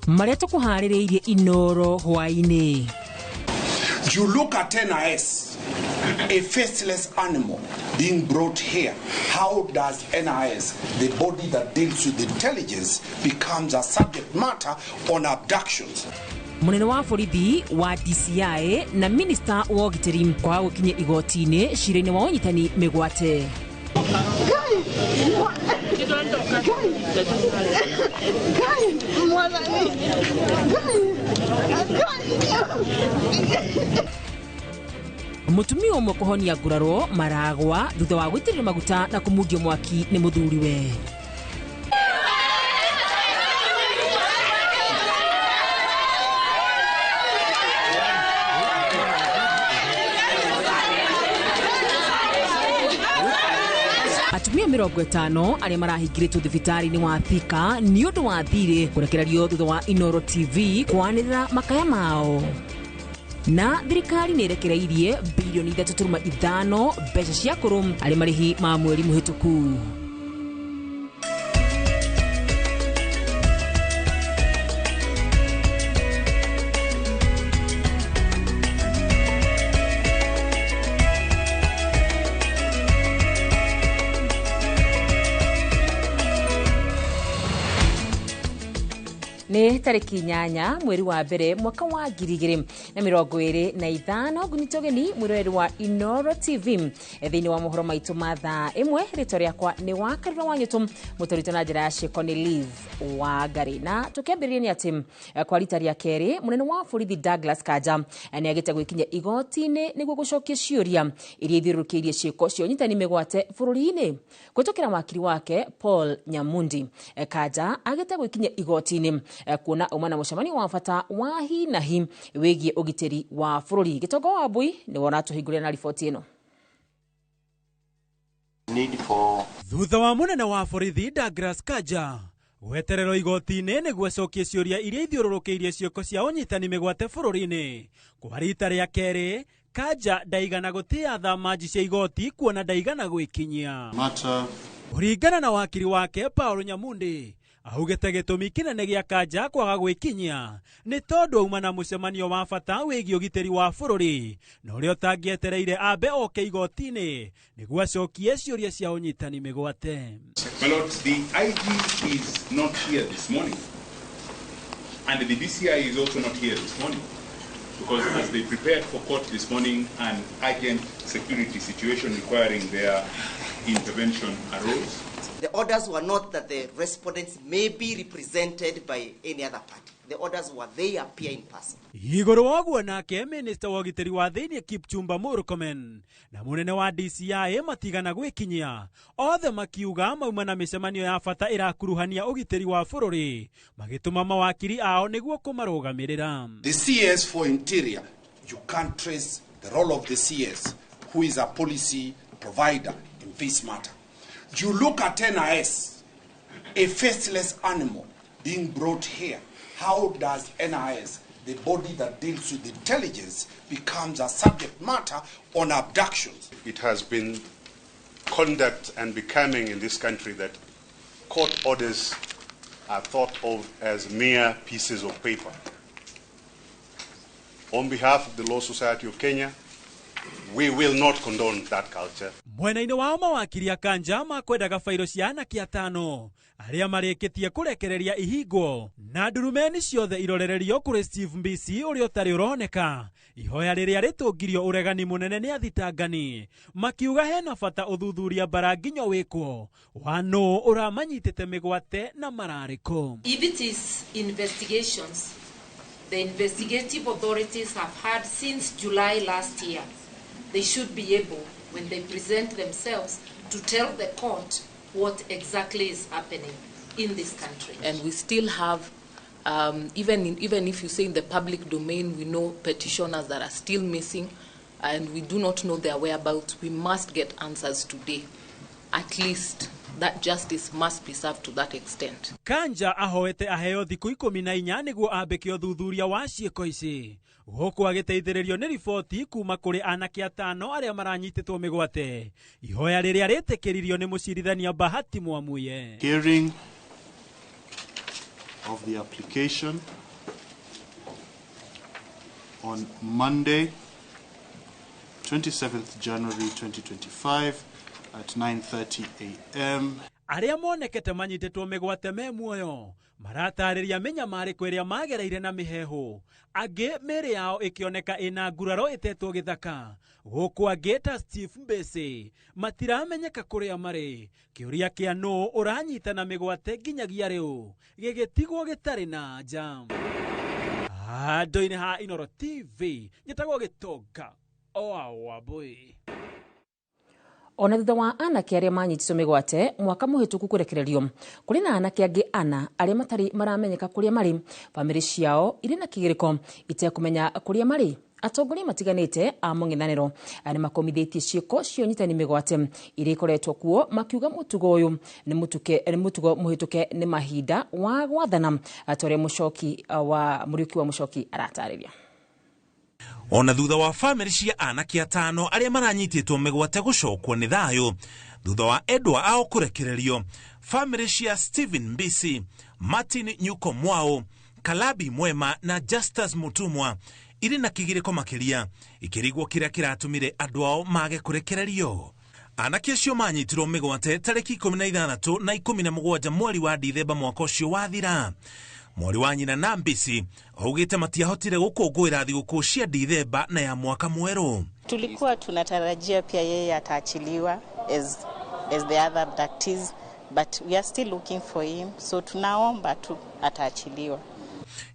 Marĩa tũkũharĩrĩirie Inoro hwaĩ-inĩ. You look at NIS, a faceless animal being brought here. How does NIS, the body that deals with intelligence, becomes a subject matter on abductions? Munene wa borithi wa DCI na minista wa ũgitĩri kwaga gũkinya igoti-inĩ cira-inĩ wa ũnyitani mĩgwate. Mũtumia ũmwe kũhonia nguraro maragwa thutha wa gũitĩrĩrio maguta na kũmundio mwaki nĩ mũthuriwe. Atumia 50 arĩa marahingĩrĩtwo thibitarĩ-inĩ wa Thika nĩ ũndũ wa thirĩ kũrekererio thutha wa Inoro TV kwanĩrĩra makaya mao. Na thirikari nĩ ĩrekereirie bilioni 3.5 mbeca cia kũrũ arĩ marĩhi ma mweri mũhĩtũku. Nĩ tarĩki 8 mweri wa mbere mwaka wa 2025 ngunyita ũgeni mwĩroreri wa Inoro TV thĩinĩ wa mohoro maitũ ma thaa ĩmwe. Rĩtwa rĩakwa nĩ Wakarura wa Nyũtũ, mũtũrĩtwo na njĩra ya ciĩko nĩ Liz Wangari. Na tũkĩambĩrĩria nĩ atĩ kwa rita rĩa kerĩ mũnene wa borithi Douglas Kanja nĩ agĩte gwĩkinyia igoti-inĩ nĩguo gũcokia ciũria iria ithiũrũrũkĩirie ciĩko cia ũnyitani mĩgwate bũrũri-inĩ. Kũhĩtũkĩra wakiri wake Paul Nyamundi, Kanja agĩte gwĩkinyia igoti-inĩ kuona uma na mũcemanio wa bata wa hi na hi wĩgiĩ ũgitĩri wa bũrũri. Gĩtongo wa Mbui nĩwe ũratũhingũrĩra na riboti ĩno. Thutha wa mũnene wa borithi Douglas Kanja gwetererwo igoti-inĩ nĩguo acokie ciũria iria ithiũrũrũkĩirie ciĩko cia ũnyitani mĩgwate bũrũri-inĩ kwa rita rĩa kerĩ, Kanja ndaigana gũtĩa thamanji cia igoti kuona ndaigana gwĩkinyia. Kũringana na wakiri wake Paul Nyamundi, augĩte gĩtũmi kĩnene gĩa Kanja kwaga gwĩkinyia nĩ tondũ auma na mũcemanio wa bata wĩgiĩ ũgitĩri wa bũrũri na ũrĩa ũtangĩetereire ambe oke igoti-inĩ nĩguo acokie ciũria cia ũnyitani mĩgwate. My lord, the IG is not here this morning, and the DCI is also not here this morning, because as they prepared for court this morning, an urgent security situation requiring their intervention arose. The orders were not that the respondents may be represented by any other party. The orders were they appear in person. Igũrũ wa ũguo nake minista wa ũgitĩri wa thĩinĩ Kipchumba Murkomen na mũnene wa DCI matigana gwĩkinyia, othe makiuga mauma na mĩcemanio ya bata ĩrakuruhania ũgitĩri wa bũrũri, magĩtũma mawakiri ao nĩguo kũmarũgamĩrĩra. The CS for Interior, you can't trace the role of the CS, who is a policy provider in this matter. You look at NIS, a faceless animal being brought here. How does NIS, the body that deals with intelligence, becomes a subject matter on abductions? It has been conduct and becoming in this country that court orders are thought of as mere pieces of paper. On behalf of the Law Society of Kenya, we will not condone that culture. Mwena-inĩ wao mawakiri a Kanja makwendaga bairo cia anake atano arĩa marĩkĩtie kũrekereria ihingwo na ndurumeni ciothe irorererio kũrĩ Steve Mbisi ũrĩa ũtarĩ ũroneka. Ihoya rĩrĩa rĩtũngirio ũregani mũnene nĩ athitangani makiuga hena bata ũthuthuria bara nginya wĩkwo wa nũ ũramanyitĩte mĩgwate na mararĩko. If it is investigations, the investigative authorities have had since July last year, they should be able, when they present themselves, to tell the court what exactly is happening in this country. And we still have, even if you say in the public domain, we know petitioners that are still missing and we do not know their whereabouts. We must get answers today. At least that justice must be served to that extent. Kanja ahoete aheo thikũ 14 nĩguo ambĩke ũthuthuria wa ciĩko ici. Gũkũ agĩteithĩrĩrio nĩ riboti kuma kũrĩ anake atano arĩa maranyitĩtwo mĩgwate. Ihoya rĩrĩa rĩtĩkĩririo nĩ mũcirithania Bahati Mwamuye. Hearing of the application on Monday, 27th January 2025 at 9:30 a.m. Arĩa monekete manyitĩtwo mĩgwate me muoyo maratarĩria mĩnyamarĩko ĩrĩa magereire na mĩheehũ, angĩ mĩĩrĩ yao ĩkĩoneka ĩna nguraro ĩtetwo gĩthaka, gũkũ angĩ ta Steve Mbĩcĩ matiramenyeka kũrĩa marĩ. Kĩũria kĩa nũ ũranyitana mĩgwate nginyagia rĩu gĩgĩtigwo gĩtarĩ na anja. Handũ-inĩ ha Inooro TV nyĩtagwo Gĩtonga oa Wambui. Ona thutha wa anake arĩa manyitĩtwo mĩgwate mwaka mũhĩtũku kũrekererio, kũrĩ na anake angĩ ana arĩa matarĩ maramenyeka kũrĩa marĩ. Bamĩrĩ ciao irĩ na kĩgirĩko itekũmenya kũrĩa marĩ. Atongoria matiganĩte a mũng'ethanĩro nĩ makomithĩtie ciĩko cia ũnyitani mĩgwate iria ikoretwo kuo, makiuga mũtugo ũyũ nĩ mũtugo mũhĩtũke nĩ mahinda wa gwathana, ta ũrĩa Mũcoki wa Mũriũki wa Mũcoki aratarĩria. Ona thutha wa bamĩrĩ cia anake atano arĩa maranyitĩtwo mĩgwate gũcokwo nĩ thayũ thutha wa endwa ao kũrekererio, bamĩrĩ cia Stephen Mbisi, Martin Nyuko Mwao, Kalabi Mwema na Justus Mutumwa irĩ na kĩgirĩko makĩria ikĩrigwo kĩrĩa kĩratũmire andũ ao mage kũrekererio. Anake acio manyitirwo mĩgwate tarĩki 16 na 17 mweri wa Dithemba mwaka ũcio wathira. Mwarĩ wa nyina na Mbisi augĩte matiahotire gũkũngũĩra thigũkũ cia Dithemba na ya mwaka mwerũ. Tulikuwa tunatarajia pia yeye ataachiliwa as the other abductees, but we are still looking for him, so tunaomba tu ataachiliwa.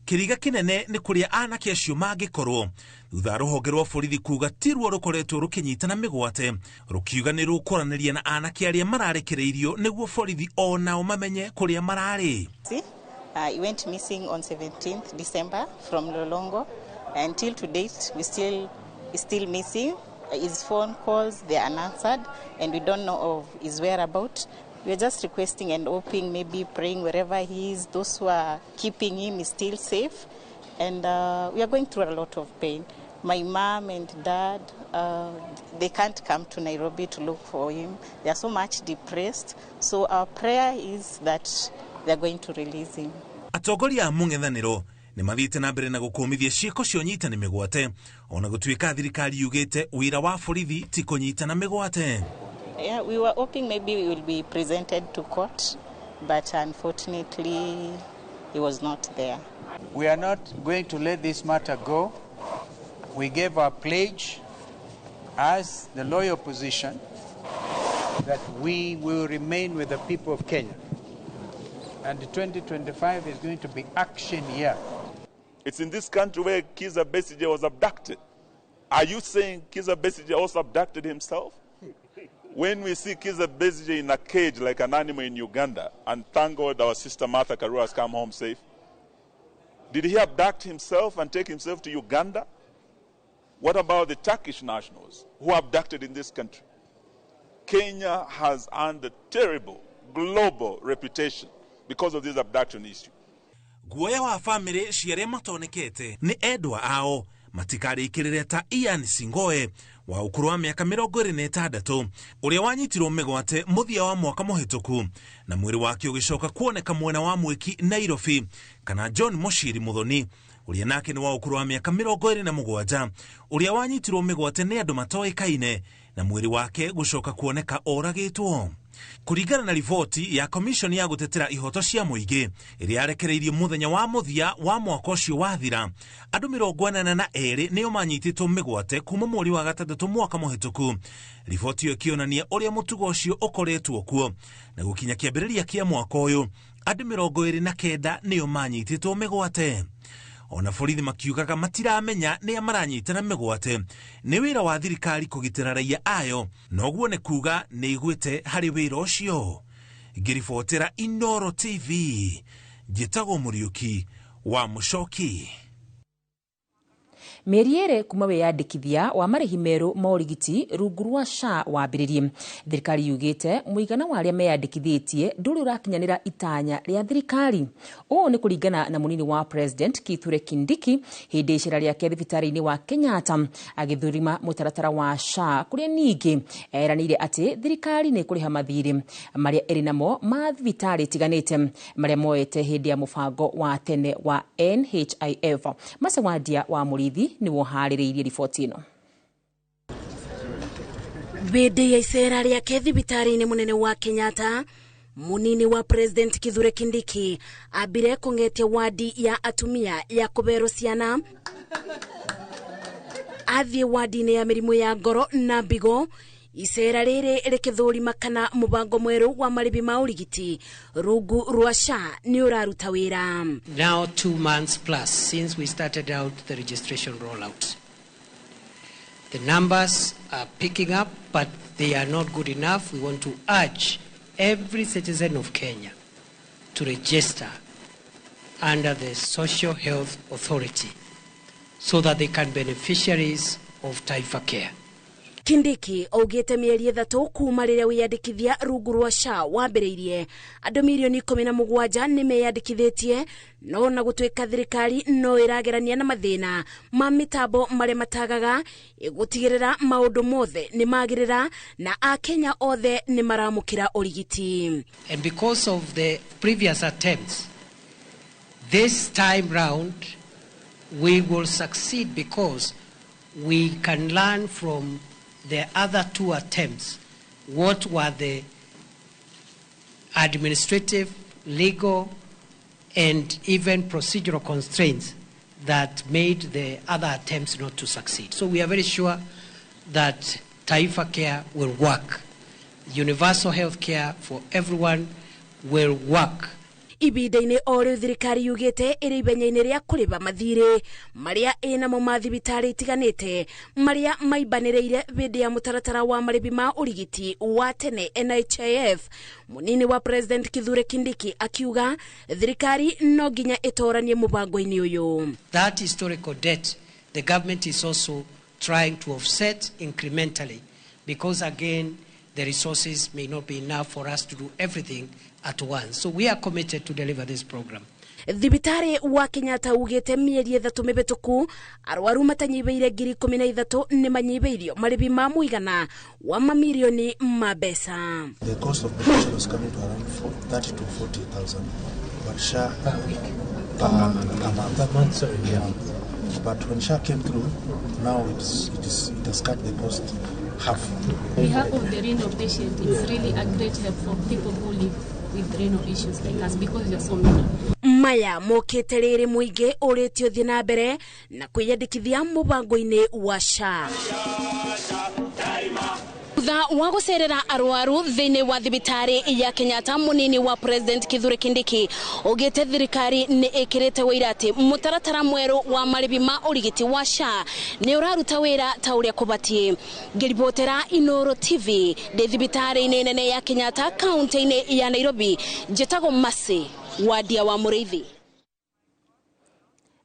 Kĩriga kĩnene nĩ kũrĩa anake acio mangĩkorwo thutha rũhonge rwa borithi kuga ti ruo rũkoretwo rũkĩnyitana mĩgwate, rũkiuga nĩ rũkwaranĩria na anake arĩa mararekereirio nĩguo borithi o nao mamenye kũrĩa mararĩ. He went missing on 17th December from Lolongo. Until to date, we still is still missing. His phone calls, they are unanswered, and we don't know of his whereabouts. We are just requesting and hoping, maybe praying wherever he is, those who are keeping him is still safe. And we are going through a lot of pain. My mom and dad, they can't come to Nairobi to look for him. They are so much depressed. So our prayer is that they are going to release him. Atongoria a mũng'ethanĩro nĩ mathiĩte na mbere na gũkũmithia ciĩko cia ũnyitani mĩgwate ona gũtuĩka thirikari yugĩte wĩra wa borithi ti kũnyitana mĩgwate. Yeah, we were hoping maybe we will be presented to court, but unfortunately he was not there. We are not going to let this matter go. We gave our pledge as the loyal opposition that we will remain with the people of Kenya. And 2025 is going to be action year. It's in this country where Kizza Besigye was abducted. Are you saying Kizza Besigye also abducted himself? When we see Kizza Besigye in a cage like an animal in Uganda, and thank God our sister Martha Karua has come home safe, did he abduct himself and take himself to Uganda? What about the Turkish nationals who are abducted in this country? Kenya has earned a terrible global reputation because of this abduction issue. Guoya wa famĩlĩ cia arĩa matonekete nĩ endwa ao matikarĩkĩrĩre ta Ian Singoe wa ũkũrũ wa mĩaka 26 ũrĩa wanyitirwo mĩgwate mũthia wa mwaka mũhĩtũku na mwĩrĩ wake ũgĩcoka kuoneka mwena wa Mwĩki Nairobi, kana John Mushiri Muthoni ũrĩa nake nĩ wa ũkũrũ wa mĩaka 27 ũrĩa wanyitirwo mĩgwate nĩ andũ matoĩkaine na mwĩrĩ wake gũcoka kuoneka oragĩtwo. Kũringana na riboti ya Commission ya gũtetera ihoto cia mũingĩ ĩrĩa yarekereirio mũthenya wa mũthia wa mwaka ũcio wathira, andũ 82 nĩo manyitĩtwo mĩgwate kuma mweri wa gatandatũ mwaka mũhĩtũku. Riboti ĩyo ĩkĩonania ũrĩa mũtugo ũcio ũkoretwo kuo na gũkinya kĩambĩrĩria kĩa mwaka ũyũ andũ 29 nĩo manyitĩtwo mĩgwate. Ona borithi makiugaga matiramenya nĩa maranyitana mĩgwate. Nĩ wĩra wa thirikari kũgitĩra raia ayo, noguo nĩ kuga nĩ ĩgwĩte harĩ wĩra ũcio. Ngĩribotera Inooro TV, njĩtagwo Mũriũki wa Mũcoki. Mĩeri ĩrĩ kuma wĩyandĩkithia wa marĩhi merũ ma ũrigiti rungu rwa SHA wambĩrĩrie, thirikari yugĩte mũigana wa arĩa meyandĩkithĩtie ndũrĩ ũrakinyanĩra itanya rĩa thirikari. Ũũ nĩ kũringana na mũnini wa President Kithure Kindiki hĩndĩ ya icera rĩake thibitarĩ-inĩ wa Kenyatta agĩthũrima mũtaratara wa SHA, kũrĩa ningĩ eranĩire atĩ thirikari nĩ ĩkũrĩha mathirĩ marĩa ĩrĩ namo ma thibitarĩ itiganĩte marĩa moete hĩndĩ ya mũbango wa tene wa NHIF. Macewandia wa Mũrithi nĩwe ũharĩrĩirie riboti ĩno. Hĩndĩ ya icera rĩake thibitarĩ-inĩ mũnene wa Kenyatta, munini wa President Kithure Kindiki ambire kũng'etia wadi ya atumia ya kũberwo ciana, athiĩ wadi-inĩ ya mĩrimũ ya ngoro na mbigo. Icera rĩrĩ rĩkĩthũrima kana mũbango mwerũ wa marĩhi ma ũrigiti rungu rwa SHA nĩ ũraruta wĩra. Now 2 months plus since we started out the registration rollout. The numbers are picking up, but they are not good enough. We want to urge every citizen of Kenya to register under the Social Health Authority so that they can be beneficiaries of Taifa Care. Kindiki augĩte mĩeri 3 kuma rĩrĩa wĩyandĩkithia rungu rwa SHA wambĩrĩirie, andũ mirioni 17 nĩ meyandĩkithĩtie, no na gũtuĩka thirikari no ĩragerania na mathĩna ma mĩtambo marĩa matagaga, ĩgũtigĩrĩra maũndũ mothe nĩ magĩrĩra na akenya othe nĩ maramũkĩra ũrigiti. And because of the previous attempts, this time round we will succeed because we can learn from the other 2 attempts what were the administrative, legal, and even procedural constraints that made the other attempts not to succeed. So we are very sure that Taifa Care will work. Universal health care for everyone will work. Ibinda-inĩ o rĩu thirikari yugĩte ĩrĩ ithenya-inĩ rĩa kũrĩha mathirĩ marĩa ĩnamo ma thibitarĩ itiganĩte marĩa maimbanĩrĩire hĩndĩ ya mũtaratara wa marĩhi ma ũrigiti wa tene NHIF. Mũnini wa President Kithure Kindiki akiuga thirikari no nginya ĩtoranie mũbango-inĩ ũyũ. That historical debt the government is also trying to offset incrementally because again the resources may not be enough for us to do everything at once. So we are committed to deliver this program. Thibitarĩ wa Kenyatta ugĩte mĩeri 3 mĩhĩtũku arwaru matanyihĩire 13,000 nĩ manyihĩirio marĩhi ma mũigana wa mamirioni ma mbeca. The cost of medication was coming to around 30 to 40,000, but SHA per week, per month. Per month, sorry. Yeah. But when SHA came through, now it has cut the cost half. On behalf of the renal patient, it's really a great help for people who live with renal issues like us because there are so many. Maya mokĩte rĩrĩ mũingĩ ũrĩtio thiĩ na mbere na kwĩyandĩkithia mũbango-inĩ wa SHA. Thutha wa gũcerera arwaru thĩinĩ wa thibitarĩ ya Kenyatta, mũnini wa President Kithure Kindiki augĩte thirikari nĩ ĩkĩrĩte wĩira atĩ mũtaratara mwerũ wa marĩhi ma ũrigiti wa SHA nĩ ũraruta wĩra ta ũrĩa kũbatiĩ. Ngĩribotera Inooro TV ndĩ thibitarĩ-inĩ nene ya Kenyatta kaunti-inĩ ya Nairobi, njĩtagwo Mercy Wadia wa Mũrĩithi.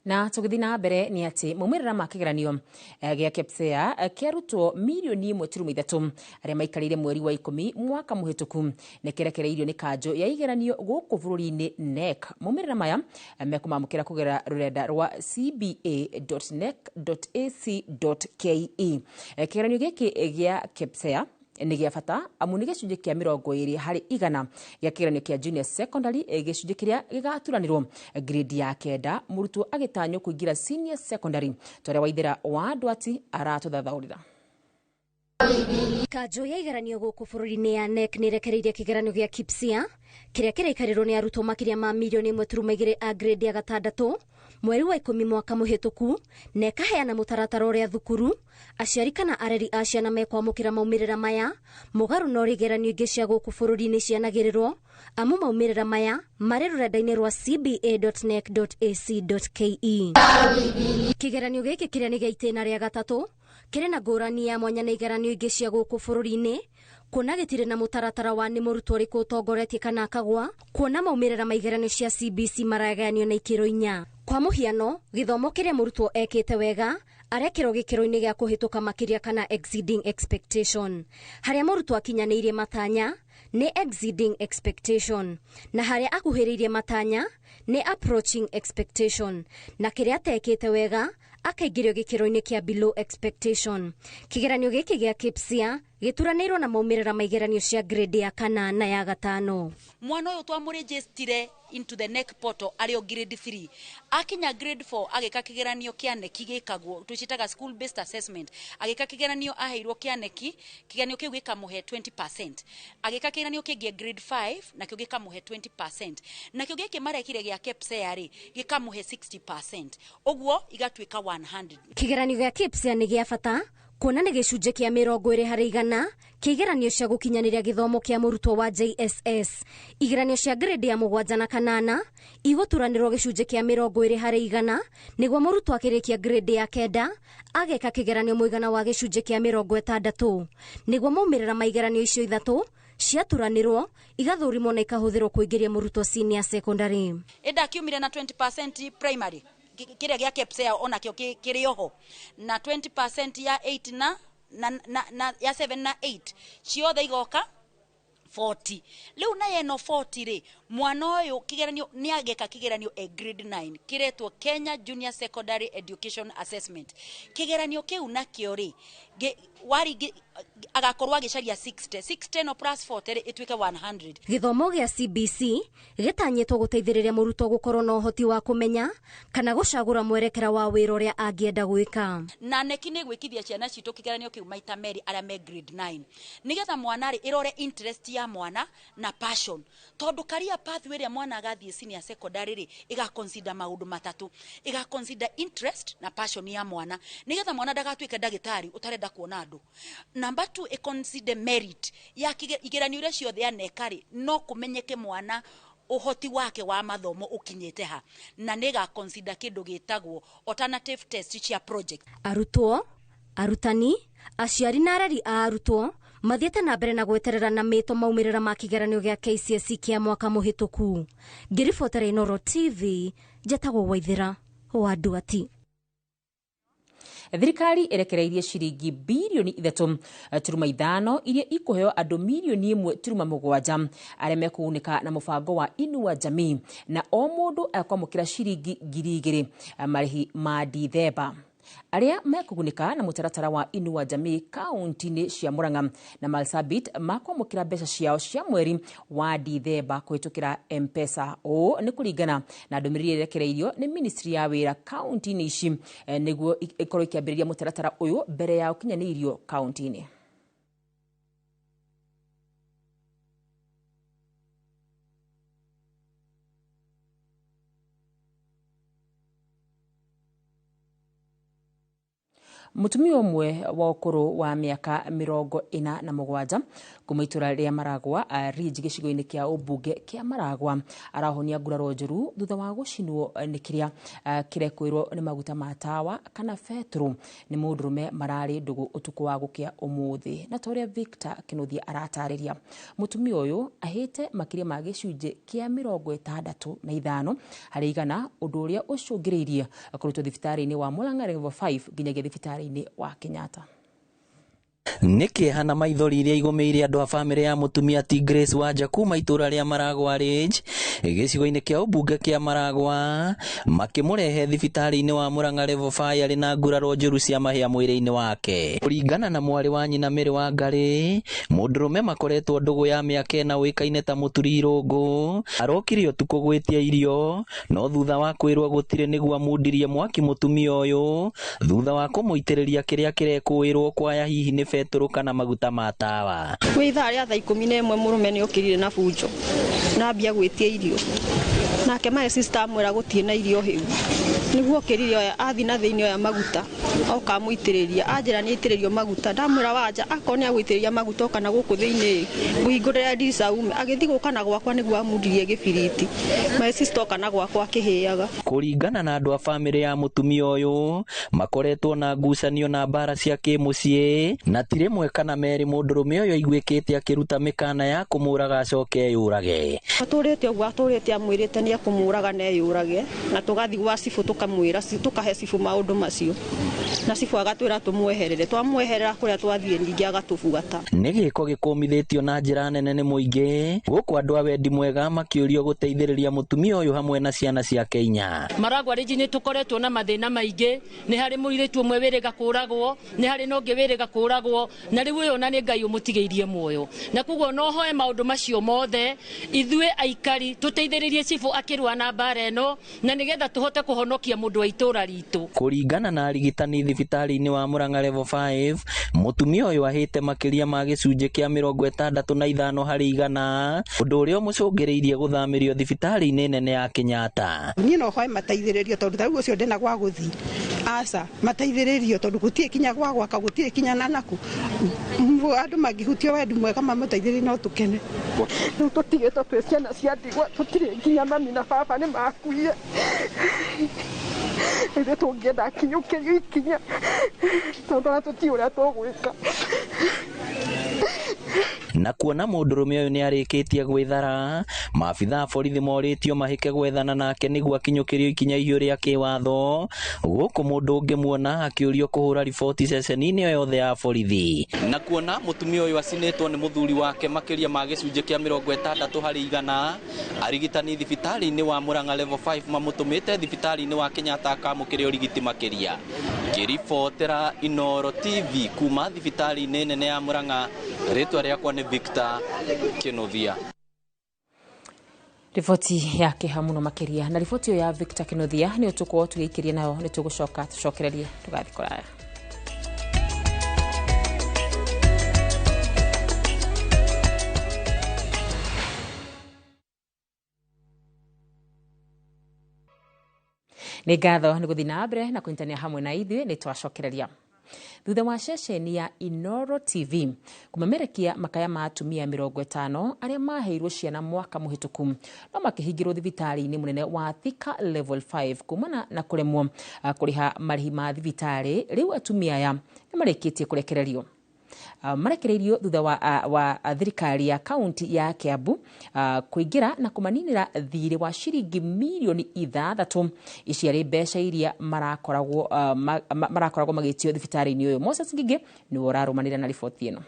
Na tũgĩthiĩ na mbere nĩ atĩ maumĩrĩra ma kĩgeranio gĩa KPSEA kĩarutwo mirioni 1.3 arĩa maikarĩire mweri wa 10 mwaka mũhĩtũku nĩ kĩrekereirio nĩ kanjũ ya igeranio gũkũ bũrũri-inĩ KNEC. Maumĩrĩra maya mekũmamũkĩra kũgerera rũrenda rwa cba.nec.ac.ke. Kĩgeranio gĩkĩ gĩa KPSEA nĩ gĩa bata amu nĩ gĩcunjĩ kĩa 20 harĩ igana gĩa kĩgeranio kĩa junior secondary, gĩcunjĩ kĩrĩa gĩgaturanĩrwo grade ya 9 mũrutwo agĩtanywo kũingĩra senior secondary. Twarĩa Waithera wa Ndwati aratũthathaũrĩra. Kanjũ ya igeranio gũkũ bũrũri-inĩ ya KNEC nĩ ĩrekereirie kĩgeranio gĩa KPSEA kĩrĩa kĩraikarĩrwo nĩ arutwo makĩria ma mirioni 1.2 a grade ya 6 mweri wa 10 mwaka mũhĩtũku, na ĩkaheana mũtaratara ũrĩa thukuru, aciari kana areri a ciana mekwamũkĩra maumĩrĩra maya mũgarũ na ũrĩa igeranio ingĩ cia gũkũ bũrũri-inĩ cianagĩrĩrwo, amu maumĩrĩra maya marĩ rũrenda-inĩ rwa cba.nec.ac.ke. Kĩgeranio gĩkĩ kĩrĩa nĩ gĩa itĩna rĩa 3 kĩrĩ na ngũrani ya mwanya na igeranio ingĩ cia gũkũ bũrũri-inĩ, kuona gĩtirĩ na mũtaratara wa nĩ mũrutwo ũrĩkũ ũtongoretie kana akagwa, kuona maumĩrĩra ma igeranio cia CBC maragayanio na ikĩro 4. Kwa mũhiano, gĩthomo kĩrĩa mũrutwo ekĩte wega Arekĩrwo gĩkĩro-inĩ gĩa kũhĩtũka makĩria kana exceeding expectation. Harĩa mũrutwo akinyanĩirie matanya nĩ exceeding expectation, na harĩa akuhĩrĩirie matanya nĩ approaching expectation, na kĩrĩa atekĩte wega akaingĩrio gĩkĩro-inĩ kĩa below expectation. Kĩgeranio gĩkĩ gĩa KPSEA gĩturanĩirwo na maumĩrĩra ma igeranio cia grade ya kana na ya gatano. Mwana ũyũ twamũrĩnjĩstire into the NEC portal arĩ o grade 3, akinya grade 4 agĩka kĩgeranio kĩa NEC gĩkagwo tũcitaga school based assessment, agĩka kĩgeranio aheirwo kĩa NEC, kĩgeranio kĩu gĩkamũhe 20%, agĩka kĩgeranio kĩngĩ grade 5 nakĩo gĩkamũhe 20%, nakĩo gĩkĩ marekire gĩa KPSEA rĩ gĩkamũhe 60%, ũguo igatuĩka 100. Kĩgeranio gĩa KPSEA nĩ gĩa bata kuona nĩ gĩcunjĩ kĩa 20% kĩa igeranio cia gũkinyanĩria gĩthomo kĩa mũrutwo wa JSS. Igeranio cia grade ya 7 na 8 igũturanĩrwo gĩcunjĩ kĩa 20% nĩguo mũrutwo akĩrĩkia grade ya 9 ageka kĩgeranio mũigana wa gĩcunjĩ kĩa 60, nĩguo maumĩrĩra ma igeranio icio ithatũ ciaturanĩrwo igathũrimwo na ikahũthĩrwo kũingĩria mũrutwo senior secondary. Ĩnda akiumire na 20% primary kĩrĩa gĩa KPSEA onakĩo kĩrĩ oho, na 20% ya 8 na ya 7 na 8 ciothe igoka 40. Rĩu na ĩno 40 rĩ, mwana ũyũ kĩgeranio nĩ ageka kĩgeranio e grade 9 kĩretwo Kenya Junior Secondary Education Assessment. Kĩgeranio kĩu nakĩo rĩ agakorwo agĩcaria 60 60 no plus 40 rĩ ĩtuĩke 100. Gĩthomo gĩa CBC gĩtanyĩtwo gũteithĩrĩria mũrutwo gũkorwo na ũhoti wa kũmenya kana gũcagũra mwerekera wa wĩra ũrĩa angĩenda gwĩka. Na NEC nĩ gwĩkithia ciana citũ kĩgeranio kĩu maita merĩ arĩa me grade 9, nĩgetha mwana rĩ ĩrore interest ya mwana na passion, tondũ career pathway ĩrĩa mwana agathiĩ senior secondary rĩ ĩga consider maũndũ matatũ, ĩga consider interest na passion ya mwana, nĩgetha mwana ndagatuĩke ndagĩtarĩ ũtarenda kuona andũ. Number 2 ĩ consider merit ya igeranio iria ciothe aneka rĩ no kũmenyeke mwana ũhoti wake wa mathomo ũkinyĩte ha, na nĩga consider kĩndũ gĩtagwo alternative test cia project. Arutwo, arutani, aciari na areri a arutwo mathiĩte na mbere na gweterera na mĩto maumĩrĩra ma kĩgeranio gĩa KCSE kĩa mwaka mũhĩtũku. Ngĩribotera Inooro TV, njetagwo Waithĩra wa Nduati. Thirikari ĩrekereirie ciringi birioni 3.5 iria ikũheo andũ mirioni 1.7 arĩa mekũgunĩka na mũbango wa Inua Jamii, na o mũndũ akwamũkĩra ciringi 2,000 marĩhi ma Dithemba. Arĩa mekũgunĩka na mũtaratara wa Inua Jamii kaunti-inĩ cia Murang'a na Marsabit makwamũkĩra mbeca ciao cia mweri wa Dithemba kũhĩtũkĩra M-Pesa. Ũũ nĩ kũringana na ndũmĩrĩri ĩrekereirio nĩ ministry ya wĩra kaunti-inĩ ici nĩguo ĩkorwo ĩkĩambĩrĩria mũtaratara ũyũ mbere ya ũkinyanĩirio kaunti-inĩ. Mũtumia ũmwe wa ũkũrũ wa mĩaka 47 kuma itũra rĩa Maragwa Ridge gĩcigo-inĩ kĩa ũmbunge kĩa Maragwa arahonia nguraro njũru thutha wa gũcinwo nĩ kĩrĩa kĩrekwĩrwo nĩ maguta ma tawa kana betũrũ nĩ mũndũrũme mararĩ ndũgũ ũtukũ wa gũkĩa ũmũthĩ. Na ta ũrĩa Victor Kĩnuthia aratarĩria, mũtumia ũyũ ahĩte makĩria ma gĩcunjĩ kĩa 65 harĩ igana, ũndũ ũrĩa ũcũngĩrĩirie kũrutwo thibitarĩ-inĩ wa Murang'a Level 5 nginyagia thibitarĩ wa Kenyatta. Nĩ kĩeha na maithori iria igũmĩire andũ a bamĩrĩ ya mũtumia ti Grace Wanja kuma itũra rĩa Maragwa Ridge gĩcigo-inĩ kĩa ũmbunge kĩa Maragwa makĩmũrehe thibitarĩ-inĩ wa Murang'a Level 5 arĩ na nguraro njũru cia mahĩa mwĩrĩ-inĩ wake. Kũringana na mwarĩ wa nyina Mary Wangari, mũndũrũme makoretwo ndũgũ ya mĩaka 4 ũĩkaine ta Mũturi Irũngũ arokire ũtukũ gwĩtia irio, no thutha wa kwĩrwo gũtirĩ nĩguo amundirie mwaki mũtumia ũyũ thutha wa kũmũitĩrĩria kĩrĩa kĩrekũĩrwo kwaya hihi nĩ betũrũ kana maguta ma tawa. Kwĩ ithaa rĩa thaa 11 mũrũme nĩ okĩrire na bunjo na ambia gwĩtia irio, nake my sister amwĩra gũtirĩ na irio hĩu, nĩguo okĩrire oya athi na thĩinĩ oya maguta oka amũitĩrĩria, anjĩra nĩ aitĩrĩrio maguta, ndamwĩra Wanja akorwo nĩ agũitĩrĩria maguta oka na gũkũ thĩinĩ ngũhingũrĩra ndirica ume, agĩthiĩ gũka na gwakwa nĩguo amundirie gĩbiriti, my sister oka na gwakwa akĩhĩaga. Kũringana na andũ a bamĩrĩ ya mũtumia ũyũ makoretwo na ngucanio na mbara cia kĩmũciĩ, na ti rĩmwe kana merĩ mũndũrũme ũyũ aiguĩkĩte akĩruta mĩkana ya kũmũraga acoke eyũrage. Atũrĩte ũguo atũrĩte amwĩrĩte nĩ kũmũraga na eyũrage, na tũgathiĩ gwa cibũ tũkamwĩra, tũkahe cibũ maũndũ macio, na cibũ agatwĩra tũmweherere. Twamweherera kũrĩa twathiĩ ningĩ agatũbuata. Nĩ gĩko gĩkũmithĩtio na njĩra nene nĩ mũingĩ, gũkũ andũ a wendi mwega makĩũrio gũteithĩrĩria mũtumia ũyũ hamwe na ciana ciake 4. Maragwa Ridge nĩ tũkoretwo na mathĩna maingĩ, nĩ harĩ mũirĩtu ũmwe wĩrĩga kũragwo, nĩ harĩ na ũngĩ wĩrĩga kũragwo, na rĩu ũyũ ona nĩ Ngai ũmũtigĩirie muoyo. Na koguo no hoe maũndũ macio mothe ithuĩ aikari tũteithĩrĩrie cibũ akĩrũa na mbara ĩno, na nĩgetha tũhote kũhonokia mũndũ wa itũra ritũ. Kũringana na arigitani thibitarĩ-inĩ wa Murang'a Level 5, mũtumia ũyũ ahĩte makĩria ma gĩcunjĩ kĩa 65 harĩ igana, ũndũ ũrĩa ũmũcũngĩrĩirie gũthamĩrio thibitarĩ-inĩ nene ya Kenyatta. Niĩ no hoe mateithĩrĩrio tondũ ta rĩu ũcio ndĩna gwa gũthiĩ, aca mateithĩrĩrio tondũ gũtirĩ kinya gwa gwaka, gũtirĩ kinya na naku. Andũ mangĩhutio wendi mwega mamũteithĩrĩrie no tũkene. Rĩu tũtigĩtwo twĩ ciana cia ndigwa, tũtirĩ nginya mami na baba nĩ makuire. Ithuĩ tũngĩenda akinyũkĩrio ikinya tondũ ona tũtiũĩ ũrĩa tũgwĩka. Na kuona mũndũrũme ũyũ nĩ arĩkĩtie gwĩthara, maabitha a borithi morĩtio mahĩke gwethana nake nĩguo akinyũkĩrio ikinya ihiũ rĩa kĩwatho, gũkũ mũndũ ũngĩmuona akĩũrio kũhũra riboti ceceni-inĩ o yothe ya borithi. Na kuona mũtumia ũyũ acinĩtwo nĩ mũthuri wake makĩria ma gĩcunjĩ kĩa 60 harĩ igana, arigitani thibitarĩ-inĩ wa Murang'a Level 5 mamũtũmĩte thibitarĩ-inĩ wa Kenyatta akamũkĩre ũrigiti makĩria. Ngĩribotera Inooro TV kuma thibitarĩ-inĩ nene ya Murang'a, rĩtwa rĩakwa nĩ Victor Kinuthia. Riboti yake hamuno makiria na riboti ya Victor Kinuthia nĩ tũkorwo tũgĩikĩria nayo, nĩ tũgũcoka tũcokererie tũgathiĩ kũraya. Nĩ ngatho nĩ gũthiĩ na mbere na kũnyitanĩra hamwe na ithuĩ, nĩ twacokereria. Thutha wa ceceni ya Inooro TV kũmemerekia makaya ma atumia 50 arĩa maheirwo ciana mwaka mũhĩtũku no makĩhingĩrwo thibitarĩ-inĩ mũnene wa Thika Level 5 kumana na kũremwo kũrĩha marĩhi ma thibitarĩ, rĩu atumia aya nĩ marĩkĩtie kũrekererio. Marekereirio thutha wa thirikari ya kaunti ya Kiambu kũingĩra na kũmaninĩra thirĩ wa ciringi mirioni 6 ici arĩ mbeca iria marakoragwo magĩtio thibitarĩ-inĩ ũyũ. Moses Ngigĩ nĩwe ũrarũmanĩra na riboti ĩno.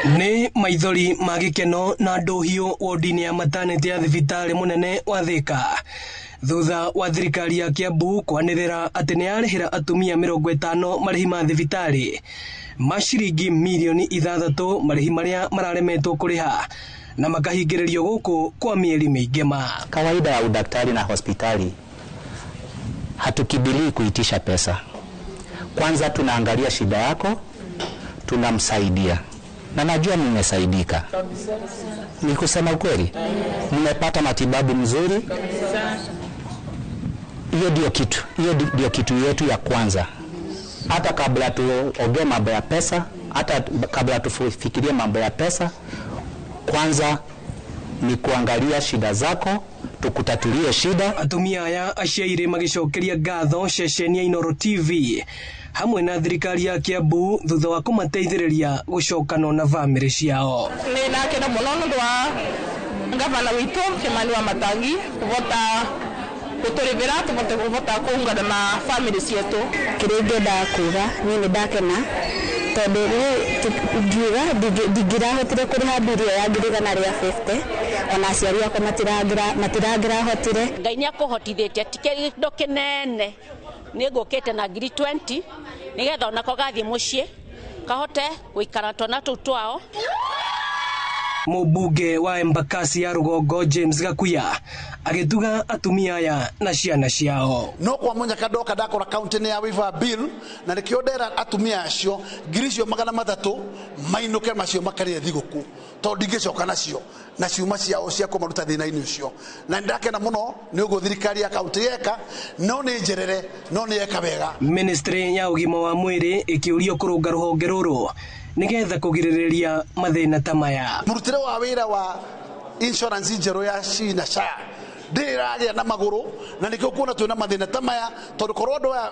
Nĩ maithori ma gĩkeno na ndũhiũ wodi-inĩ ya maternity ya thibitarĩ mũnene wa Thika thutha wa thirikari ya Kiambu kwanĩrĩra atĩ nĩ yarĩhĩra atumia 50 marĩhi ma thibitarĩ ma ciringi mirioni 6 marĩhi marĩa mararemetwo kũrĩha na makahingĩrĩrio gũkũ kwa mieri mĩingĩ ma. Kawaida ya udaktari na hospitali hatukimbilii kuitisha pesa. Kwanza tunaangalia shida yako, tunamsaidia. Na najua nimesaidika. Ni kusema ukweli, nimepata matibabu mzuri. Hiyo ndio kitu, hiyo ndio kitu yetu ya kwanza. Hata kabla tuongee mambo ya pesa, hata kabla tufikirie mambo ya pesa, kwanza ni kuangalia shida zako, tukutatulie shida. Atumia aya aciaire magicokeria ngatho ceceni ya Inooro TV hamwe na thirikari ya Kiambu thutha wa kũmateithĩrĩria gũcokano na bamĩrĩ ciao. Nĩ ndakena mũno nĩ ũndũ wa ngavana witũ Kimani wa Matangi kũvota gũtũrĩvĩra tũvote kũvota kũungana na bamĩrĩ cietũ. Kĩrĩa ingĩendaga kuga niĩ nĩ ndakena tondũ ngiuga ndingĩrahotire kũrĩha mbiri ĩyo ya 150,000 ona aciari akwa matirangĩrahotire. Ngai nĩ akũhotithĩtie ti kĩndũ kĩnene, nĩ ngũkĩte na 20,000 nĩgetha onako gathiĩ mũciĩ kahote gũikara twana tũu twao. Mũmbunge wa Embakasi ya Rũgongo James Gakuya agĩtuga atumia aya na ciana ciao. No kwa munyaka ndoka ndakora kaunti-inĩ ya waiver bill na nĩkĩo ndera atumia acio 300,000 mainũke macio makarĩe thigũkũ tondũ ndingĩcoka nacio na ciuma ciao cia kũmaruta thĩna-inĩ ũcio. Na nĩndakena mũno nĩ ũguo thirikari ya kaunti yeka, no nĩ njerere, no nĩ yeka wega. Ministry ya ũgima wa mwĩrĩ ĩkĩũrio kũrũnga rũhonge rũrũ nĩgetha kũgirĩrĩria mathĩna ta maya. Mũrutĩre wa wĩra wa insurance njerũ ya SHI na SHA ndĩragĩa na magũrũ na nĩkĩo kuona twĩna mathĩna ta maya tondũ korwo andũ aya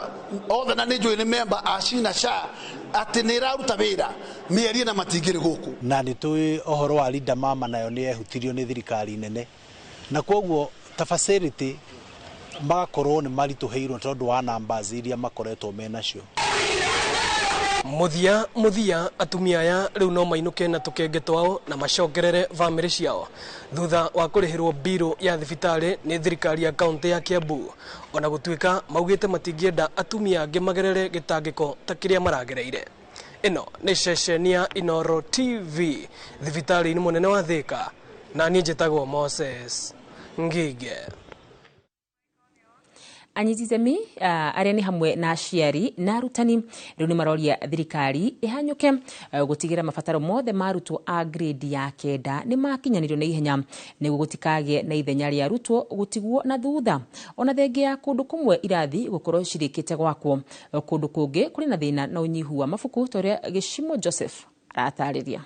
othe na nĩ njũĩ nĩ memba a SHI na SHA atĩ nĩ ĩraruta wĩra mĩeri na matingĩrĩ gũkũ. Na nĩ tũĩ ũhoro wa Linda Mama nayo nĩ yehutirio nĩ thirikari nene Na koguo ta facility magakorwo nĩ maritũhĩirwo tondũ wa numbers iria makoretwo menacio. Muthia muthia atumia aya rĩu no mainũke na tũkenge twao na macokerere bamĩrĩ ciao thutha wa kũrĩhĩrwo mbirũ ya thibitarĩ nĩ thirikari ya kaunti ya Kiambu, ona gũtuĩka maugĩte matingĩenda atumia angĩ magerere gĩtangĩko ta kĩrĩa maragereire. Ĩno nĩ ceceni ya Inooro TV thibitarĩ-inĩ mũnene wa Thika, na niĩ njĩtagwo Moses Ngige. Anyiti itemi arĩa nĩ hamwe na aciari na arutani rĩu nĩ maroria thirikari ĩhanyũke gũtigĩra mabataro mothe ma arutwo a grade ya 9 nĩ makinyanĩrio na ihenya nĩguo gũtikagĩe na ithenya rĩa arutwo gũtigwo na thutha. Ona thengia ya kũndũ kũmwe irathi gũkorwo cirĩkĩte gwakwo, kũndũ kũngĩ kũrĩ na thĩna na ũnyihu wa mabuku ta ũrĩa Gĩcimo Joseph aratarĩria.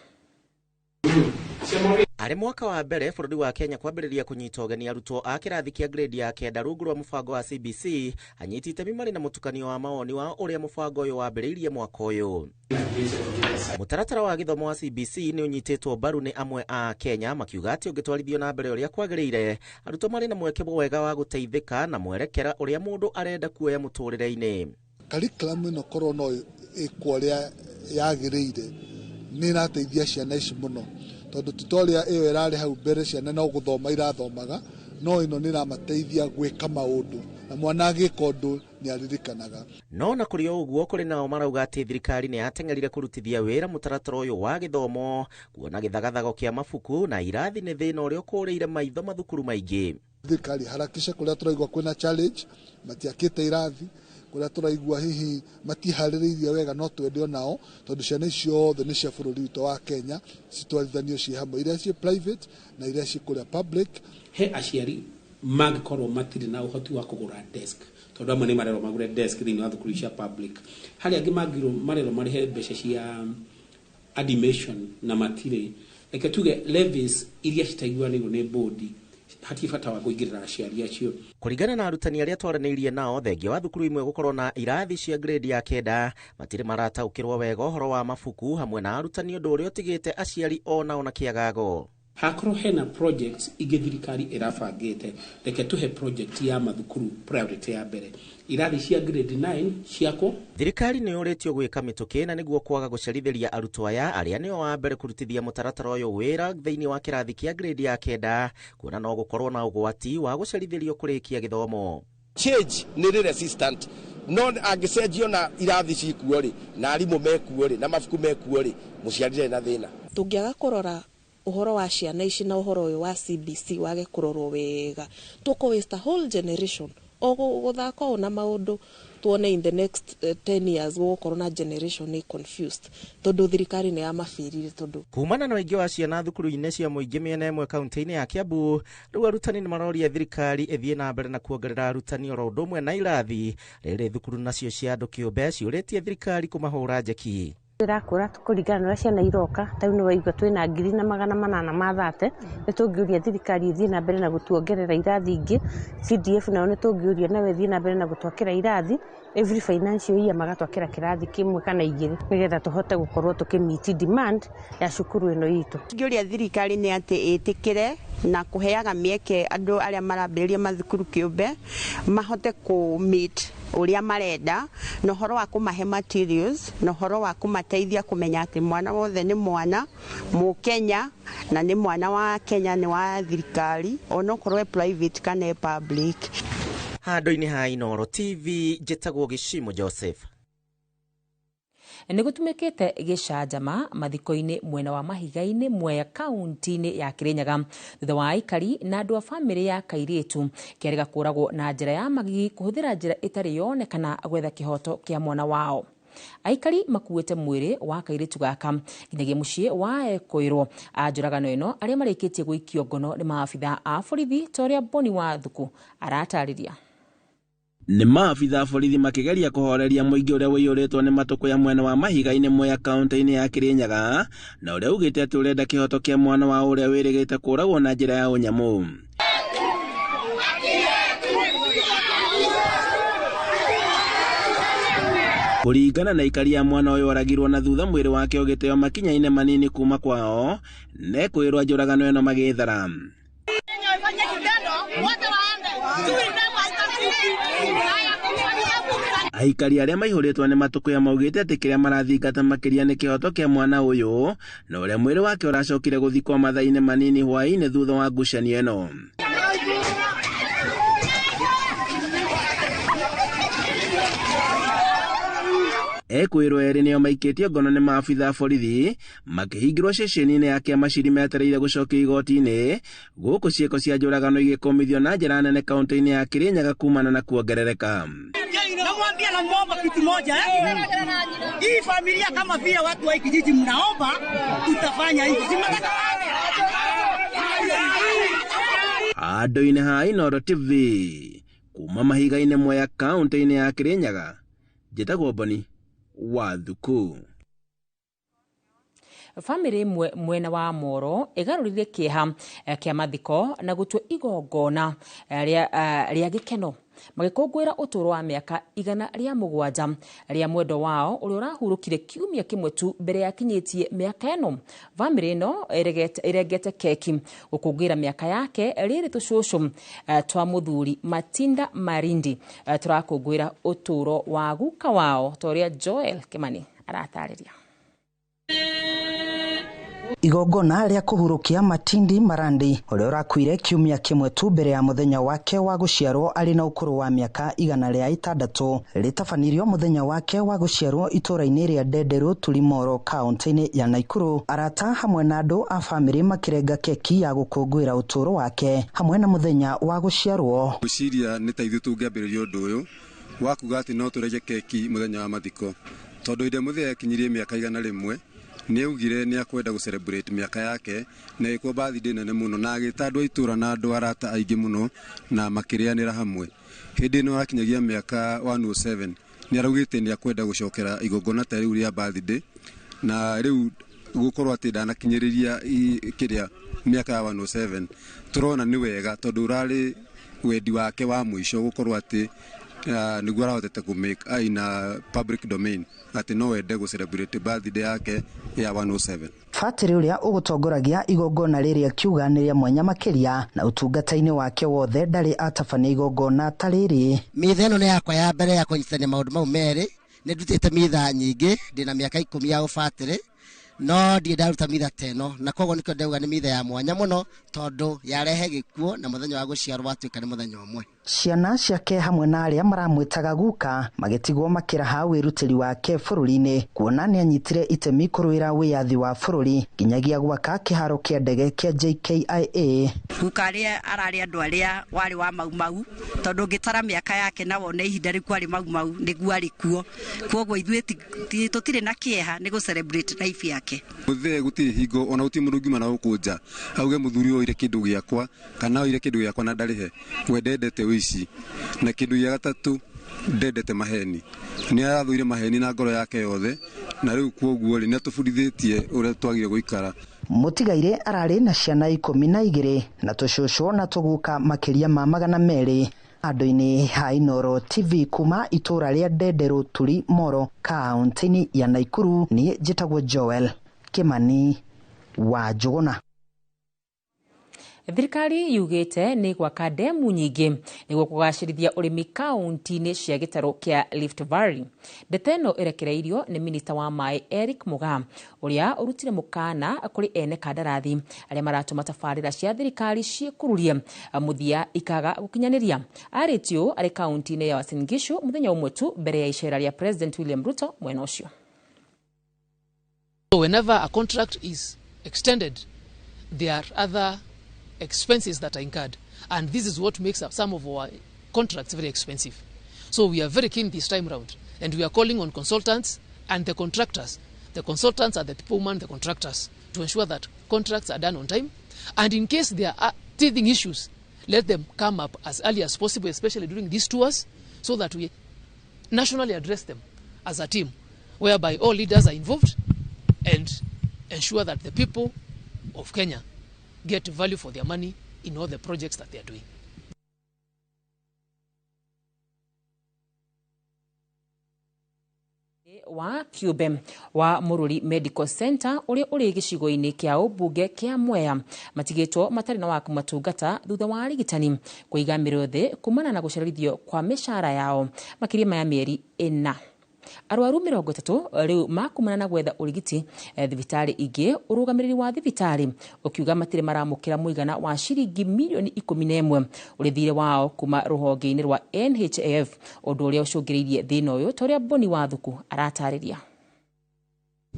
Arĩ mwaka wa mbere bũrũri wa Kenya kwambĩrĩria kũnyita ũgeni arutwo a kĩrathi kĩa grade ya 9 rungu rwa mũbango wa CBC, anyiti itemi marĩ na mũtukanio wa mawoni wa ũrĩa mũbango ũyũ wambĩrĩirie mwaka ũyũ. Mũtaratara wa gĩthomo wa CBC nĩ ũnyitĩtwo mbaru nĩ amwe a Kenya makiuga atĩ ũngĩtwarithio na mbere ũrĩa kwagĩrĩire, arutwo marĩ na mweke mwega wa gũteithĩka na mwerekera ũrĩa mũndũ arenda kuoya mũtũrĩre-inĩ. Curriculum ĩno korwo no ĩkwo ũrĩa yagĩrĩire nĩ ĩrateithia ciana ici mũno, tondũ ti ta ũrĩa ĩyo ĩrarĩ hau mbere ciana no gũthoma irathomaga, no ĩno nĩ ĩramateithia gwĩka maũndũ na mwana agĩka ũndũ nĩ aririkanaga. No na kũrĩ o ũguo kũrĩ nao marauga atĩ thirikari nĩ yateng'erire kũrutithia wĩra mũtaratara ũyũ wa gĩthomo, kuona gĩthagathago kĩa mabuku na irathi nĩ thĩna ũrĩa ũkũrĩire maitho mathukuru maingĩ. Thirikari harakishe kũrĩa tũraigua kwĩna challenge, matiakĩte irathi, kũrĩa tũraigua hihi matiharĩrĩirie wega, no twende onao tondũ ciana ici ciothe nĩ cia bũrũri witũ wa Kenya, citwarithanio ciĩ hamwe, iria ciĩ private na iria ciĩ kũrĩa public. He aciari mangĩkorwo matirĩ na ũhoti wa kũgũra desk, tondũ amwe nĩ marerwo magũre desk thĩinĩ wa thukuru cia public, harĩa angĩ marerwo marĩhe mbeca cia admission na matirĩ. Reke tuge levies iria citaiguanĩirwo nĩ bodi hatirĩ bata wa kũingĩrĩra aciari acio. Kũringana na arutani arĩa twaranĩirie nao, thengia wa thukuru imwe gũkorwo na irathi cia grade ya 9 matirĩ marataũkĩrwo wega ũhoro wa mabuku hamwe na arutani, ũndũ ũrĩa ũtigĩte aciari onao na kĩagago. Hakorwo hena projects ingĩ thirikari ĩrabangĩte, reke tũhe project ya mathukuru priority ya mbere, irathi cia grade 9 ciakwo. Thirikari nĩ yũrĩtio gwĩka mĩtũkĩ na nĩguo kwaga gũcerithĩria arutwo aya arĩa nĩo wa mbere kũrutithia mũtaratara ũyũ wĩra thĩinĩ wa kĩrathi kĩa grade ya 9, kuona no gũkorwo na ũgwati wa gũcerithĩrio kũrĩkia gĩthomo. Change nĩ resistant, no angĩcenjio na irathi cikuo rĩ, na arimũ mekuo rĩ, na mabuku mekuo rĩ, mũciari ndarĩ na thĩna. Tũngĩaga kũrora ũhoro wa ciana ici na ũhoro ũyũ wa CBC wage kũrorwo wega, tũkũ waste a whole generation o gũthaka ũũ na maũndũ tuone in the next 10 years gũgũkorwo na generation nĩ confused tondũ thirikari nĩ yamabĩrire. Tondũ kumana na ũingĩ wa ciana thukuru-inĩ cia mũingĩ mĩena ĩmwe kaunti-inĩ ya Kiambu, rĩu arutani nĩ maroria thirikari ĩthiĩ na mbere na kuongerera arutani oro ũndũ ũmwe na irathi. Rĩrĩ thukuru nacio cia andũ kĩũmbe ciũrĩtie thirikari kũmahũra njeki. Ĩrakũra kũringana na ũrĩa ciana iroka, ta rĩu nĩ waigua twĩna 1830, nĩ tũngĩũria thirikari ĩthiĩ na mbere na gũtuongerera irathi ingĩ. CDF nayo nĩ tũngĩũria nayo ĩthiĩ na mbere na gũtwakĩra irathi every financial year, magatwakĩra kĩrathi kĩmwe kana igĩrĩ, nĩgetha tũhote gũkorwo tũkĩ-meet demand ya cukuru ĩno itũ. Ngĩũria thirikari nĩ atĩ ĩtĩkĩre na kũheaga mĩeke andũ arĩa marambĩrĩria mathukuru kĩũmbe mahote kũ-meet ũrĩa marenda, na ũhoro wa kũmahe materials, na ũhoro wa kũmateithia kũmenya atĩ mwana wothe nĩ mwana Mũkenya na nĩ mwana wa Kenya, nĩ wa thirikari onokorwo e private kana e public. Handũ-inĩ ha Inooro TV njĩtagwo Gĩcimo Joseph. Nĩ gũtumĩkĩte gĩcanjama mathiko-inĩ mwena wa Mahiga-inĩ Mwea kaunti-inĩ ya Kirinyaga thutha wa aikari na andũ a bamĩrĩ ya kairĩtu kĩarĩga kũragwo na njĩra ya magigi kũhũthĩra njĩra ĩtarĩ yonekana gwetha kĩhoto kĩa mwana wao. Aikari makuĩte mwĩrĩ wa kairĩtu gaka nginyagia mũciĩ wa Ekwĩrwo. A njũragano ĩno arĩa marĩkĩtie gũikio ngono nĩ maabitha a borithi ta ũrĩa Boni wa Thuku aratarĩria. Nĩ maabitha a borithi makĩgeria kũhoreria mũingĩ ũrĩa ũiyũrĩtwo nĩ matũkũya mwena wa Mahiga-inĩ Mwea kaunti-inĩ ya Kirinyaga, na ũrĩa ugĩte atĩ ũrenda kĩhoto kĩa mwana wa ũrĩa wĩrĩgĩte kũragwo na njĩra ya ũnyamũ. Kũringana na aikari a mwana ũyũ oragirwo na thutha mwĩrĩ wake ũgĩteo makinya-inĩ manini kuma kwao, nekwĩrwo njũragano ĩno magĩthara. Aikari arĩa maihũrĩtwo nĩ matũkũya maugĩte atĩ kĩrĩa marathingata makĩria nĩ kĩhoto kĩa mwana ũyũ na ũrĩa mwĩrĩ wake ũracokire gũthikwo mathaa-inĩ manini hwaĩ-inĩ thutha wa ngucanio ĩno. Ekwĩrwo erĩ nĩo maikĩtio ngono nĩ maabitha a borithi makĩhingĩrwo ceceni-inĩ ya Kĩamaciri metereire gũcokio igoti-inĩ gũkũ ciĩko cia njũragano igĩkũmithio na njĩra nene kaunti-inĩ ya Kirinyaga kumana na kuongerereka. Namwambia namuomba kitu moja eh? Hii familia kama vile watu wa kijiji mnaomba, tutafanya hivi. Si mnataka Andũ-inĩ ha Inooro TV kuma mahiga-inĩ Mwea kaunti-inĩ ya Kirinyaga, njĩtagwo Boni wa Thuku. Bamĩrĩ ĩmwe mwena wa Moro ĩgarũrire kĩeha kĩa mathiko na gũtua igongona rĩa gĩkeno magĩkũngũĩra ũtũũro wa mĩaka 107 rĩa mwendo wao ũrĩa ũrahurũkire kiumia kĩmwe tu mbere ya kinyĩtie mĩaka ĩno. Bamĩrĩ ĩno ĩrengete keki gũkũngũĩra mĩaka yake rĩrĩ tũcũcũ twa mũthuri Matinda Marindi tũrakũngũĩra ũtũũro wa guka wao ta ũrĩa Joel Kimani aratarĩria. Igongona rĩa kũhurũkia Matindi Marandi ũrĩa ũrakuire kiumia kĩmwe tu mbere ya mũthenya wake wa gũciarwo arĩ na ũkũrũ wa mĩaka 106 rĩtabanirio mũthenya wake wa gũciarwo itũũra-inĩ rĩa Ndenderũ Tulimoro kaunti-inĩ ya Naikuru. Arata hamwe na andũ a bamĩrĩ makĩrenga keki ya gũkũngũĩra ũtũũro wake hamwe na mũthenya wa gũciarwo. Gwĩciria nĩ ta ithuĩ tũngĩambĩrĩria ũndũ ũyũ wa kuga atĩ no tũrenge keki mũthenya wa mathiko tondũ hĩndĩ ĩrĩa mũthee akinyirie mĩaka 101 nĩ augire nĩ akwenda gũ celebrate mĩaka yake na ĩkwo birthday nene mũno na agĩta andũ a itũũra na andũ arata aingĩ mũno na makĩrĩanĩra hamwe. Hĩndĩ ĩno akinyagia mĩaka 107 nĩ araugĩte nĩ akwenda gũcokera igongona ta rĩu rĩa birthday na rĩu gũkorwo atĩ ndanakinyĩrĩria kĩrĩa mĩaka ya 107 tũrona nĩ wega tondũ ũrarĩ wendi wake wa mũico gũkorwo atĩ nĩguo arahotete kũ make in a public domain atĩ no ende gũ celebrate birthday yake ya 107. Batĩrĩ ũrĩa ũgũtongoragia igongona rĩrĩ akiuga nĩ rĩa mwanya makĩria na ũtungata-inĩ wake wothe ndarĩ atabania igongona ta rĩrĩ. Mitha ĩno nĩ yakwa ya mbere ya kũnyitithania maũndũ mau merĩ. Nĩ ndutĩte mitha nyingĩ, ndĩna mĩaka 10 ya ũbatĩrĩ no ndirĩ ndaruta mitha ta ĩno, na koguo nĩkĩo ndauga nĩ mitha ya mwanya mũno tondũ yarehe gĩkuũ na mũthenya wa gũciarwo watuĩka nĩ mũthenya ũmwe. Ciana ciake hamwe na arĩa maramwĩtaga guka magĩtigwo makĩraha wĩrutĩri wake bũrũri-inĩ kuona nĩanyitire itemi kũrũĩra wĩyathi wa bũrũri nginyagia gwaka kĩharo kĩa ndege kĩa JKIA. Guka arĩa ararĩ andũ arĩa warĩ wa Mau Mau tondũ ũngĩtara mĩaka yake na wone ihinda rĩu kwarĩ Mau Mau nĩguo arĩ kuo, koguo ithuĩ tũtirĩ na kĩeha nĩ gũ celebrate life yake. Mũthee gũtirĩ hingo ona gũtirĩ mũndũ ũngiuma na gũkũ nja auge mũthuri ũyũ oire kĩndũ gĩakwa kana oire kĩndũ gĩakwa na ndarĩhe. We ndendete ũici na kĩndũ gĩa gatatũ ndendete maheni, nĩ arathũire maheni na ngoro yake yothe na rĩu kwoguo rĩ nĩ atũbundithĩtie ũrĩa twagĩrĩire gũikara. Mũtigaire ararĩ na ciana 12 na tũcũcũ na tũguka makĩria ma 200. Andũ-inĩ ha Inooro TV kuma itũũra rĩa Ndenderũ Turi Moro kaunti-inĩ ya Naikuru, niĩ njĩtagwo Joel Kimani wa Njũgũna. Thirikari yugĩte nĩ gwaka ndemu nyingĩ nĩguo kũgacĩrithia ũrĩmi kaunti-inĩ cia gĩtarũ kĩa Rift Valley. Ndeto ĩno ĩrekereirio nĩ minista wa maĩ Eric Mugaa ũrĩa ũrutire mũkana kũrĩ ene kandarathi arĩa maratũma tabarĩra cia thirikari ciĩkururie mũthia ikaga gũkinyanĩria. Arĩtie ũũ arĩ kaunti-inĩ ya Uasin Gishu mũthenya ũmwe tu mbere ya icera rĩa President William Ruto mwena ũcio. Whenever a contract is extended, there are other expenses that are incurred, and this is what makes up some of our contracts very expensive. So we are very keen this time round, and we are calling on consultants and the contractors. The consultants are the people who man the contractors to ensure that contracts are done on time, and in case there are teething issues, let them come up as early as possible, especially during these tours, so that we nationally address them as a team, whereby all leaders are involved and ensure that the people of Kenya get value for their money in all the projects that they are doing. Wa kiumbe wa Mururi Medical Center uria uri gicigo-ini kia ubunge kia Mwea matigitwo matari na waku matungata thutha wa arigitani kuiga mĩro thĩ kumana na gũcerithio kwa mĩcara yao makiria maya mĩeri 4. Arwaru 30 riu makumana na gwetha urigiti thibitari ingi urugamiriri wa thibitari ukiuga matire maramukira muigana wa ciringi milioni 11 urithire wao kuma ruhonge-ini rwa NHIF undu uria ucungiriirie thina uyu ta uria Boni Wathuku aratariria.